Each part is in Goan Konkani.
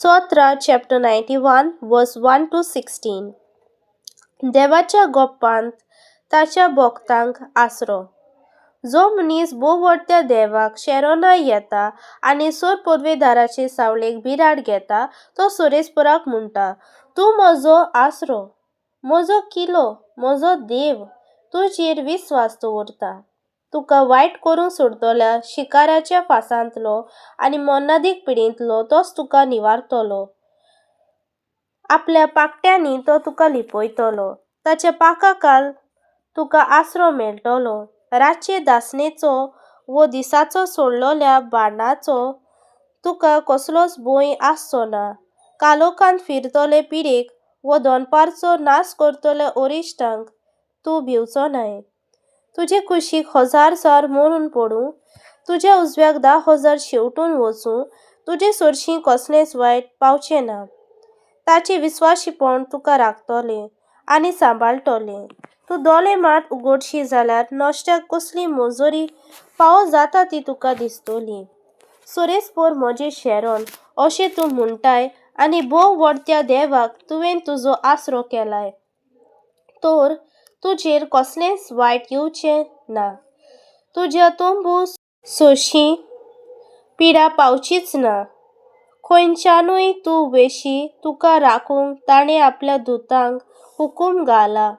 17, chapter 91, verse 1 to 16. देवाच्या गोपांत ताच्या भक्तांक आसरो. जो मनीस भोववडत्या देवाक शेरोना येता आनी सोर पदवेदाराचे सावळेक बिराड घेता, तो सोरेस्पराक म्हणटा, तूं म्हजो आसरो, म्हजो किलो, म्हजो देव, तुजेर विस्वास दवरता. तुका वायट करूंक सोदतल्या शिकाराच्या फासांतलो आनी मरणादीक पिडेंतलो तोच तुका निवारतलो. आपल्या पाकट्यांनी तो तुका लिपयतलो, ताच्या पाखाखाल तुका आसरो मेळटलो. रातचे दासनेचो वो दिसाचो सोडलेल्या बाणाचो तुका कसलोच भंय आसचो ना. कालोखांत फिरतले पिडेक वो दनपारचो नाश करतल्या अरिश्टांक तूं भिवचो नाय. तुजे कुशीक 1000 सर मरून पडूं, तुज्या उजव्याक 10,000 शेवटून वचूं, तुजे सरशीं कसलेंच वायट पावचें ना. ताचें विस्वाशीपण तुका राखतलें आनी सांबाळटलें. तूं दोळे मात उगडशी जाल्यार नश्ट्याक कसली मजुरी फावो जाता ती तुका दिसतली. सोरेस्पोर म्हजें शेरोन अशें तूं म्हणटाय आनी भोव व्हडत्या देवाक तुवें तुजो आसरो केलाय, तर तुजेर कसलेंच वायट येवचें ना. तुज्या तंबू सोशी पिडा पावचीच ना. खंयच्यानूय तूं वेशी तुका राखूंक ताणें आपल्या दुतांक हुकूम घाला.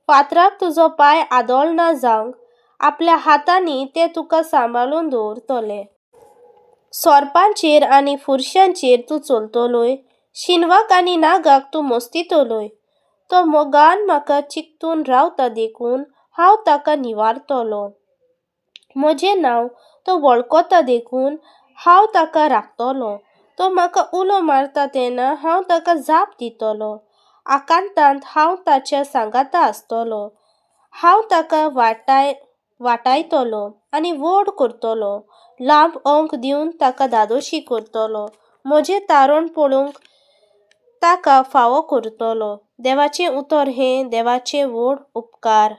फातराक तुजो पांय आदळना जावंक आपल्या हातांनी ते तुका सांबाळून दवरतले. सोरपांचेर आनी फुरशांचेर तूं चलतलोय, शिनवाक आनी नागाक तूं मस्तितलोय. तो मोगान म्हाका चिकटून रावता देखून हांव ताका निवारतलो. म्हजें नांव तो वळखता देखून हांव ताका राखतलो. तो म्हाका उलो मारता तेन्ना हांव ताका जाप दितलो. आकांतांत हांव ताच्या सांगाता आसतलो. हांव ताका वाटायतलो आनी व्हड करतलो. लांब अंक दिवन ताका धादोशी करतलो. म्हजें तारण पळोवंक ताका फावो करतलो. देवाचें उतर हें देवाचें व्हड उपकार.